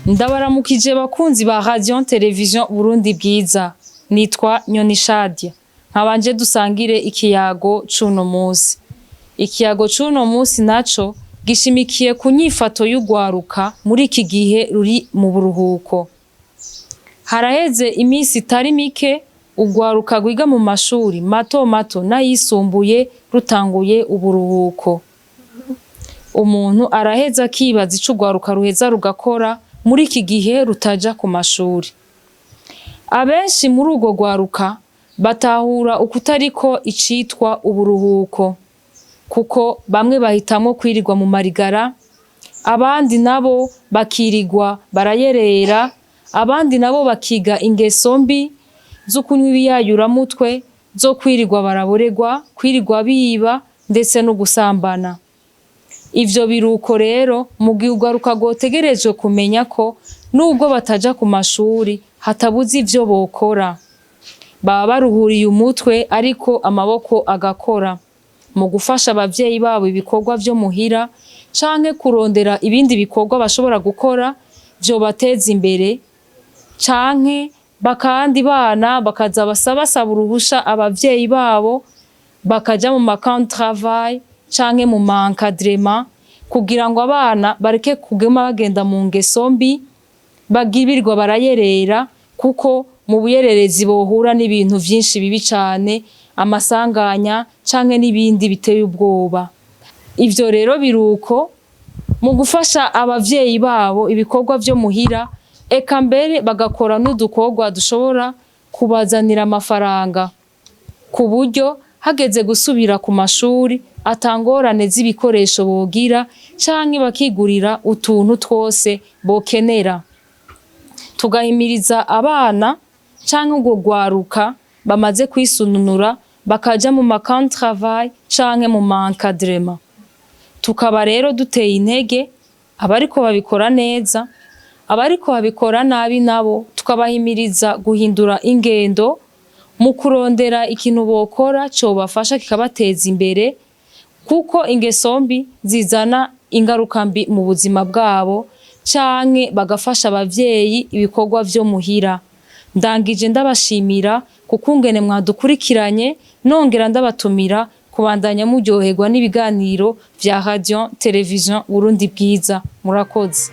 Ndabaramukije bakunzi ba Radio Television Burundi Bwiza. Nitwa Nyoni Shadia. Nkabanje dusangire ikiyago c'uno musi. Ikiyago c'uno musi naco gishimikiye ku nyifato y'urwaruka muri iki gihe ruri mu buruhuko. Haraheze imisi itari mike urwaruka rwiga mu mashuri mato mato n'ayisumbuye rutanguye uburuhuko. Umuntu araheza akibaza ico urwaruka ruheza rugakora muri iki gihe rutaja ku mashuri. Abenshi muri urwo rwaruka batahura ukutariko icitwa uburuhuko, kuko bamwe bahitamwo kwirirwa mu marigara, abandi nabo bakirirwa barayerera, abandi nabo bakiga ingeso mbi zo kunywa ibiyayuramutwe, zo kwirirwa baraboregwa, kwirirwa biba ndetse no gusambana. Ivyo biruko rero mu gihe urwaruka rwotegerejwe kumenya ko nubwo bataja ku mashuri hatabuze ivyo bokora. Baba baruhuriye umutwe ariko amaboko agakora mu gufasha abavyeyi babo ibikorwa vyo muhira canke kurondera ibindi bikorwa bashobora gukora vyobateza imbere, canke bakandi bana bakaza basaba uruhusha abavyeyi babo bakaja mu ma camp de travail canke mu ma encadrement, kugira ngo abana bareke kuguma bagenda mu ngeso mbi bagirirwa barayerera, kuko mu buyererezi bohura n'ibintu vyinshi bibi cane, amasanganya canke n'ibindi biteye ubwoba. Ivyo rero biruko mu gufasha abavyeyi babo ibikorwa vyo muhira, eka mbere bagakora n'udukorwa dushobora kubazanira amafaranga, ku buryo hageze gusubira ku mashuri atangorane z'ibikoresho bogira, canke bakigurira utuntu twose bokenera. Tugahimiriza abana canke urwo rwaruka bamaze kwisununura bakaja mu ma camp de travail canke mu ma encadrement. Tukaba rero duteye intege abariko babikora neza, abariko babikora nabi nabo tukabahimiriza guhindura ingendo mu kurondera ikintu bokora cobafasha kikabateza imbere, kuko ingeso mbi zizana ingaruka mbi mu buzima bwabo, canke bagafasha abavyeyi ibikorwa vyo muhira. Ndangije ndabashimira kukungene mwadukurikiranye, nongera ndabatumira kubandanya muryoherwa n'ibiganiro vya Radio Television Burundi Bwiza. Murakoze.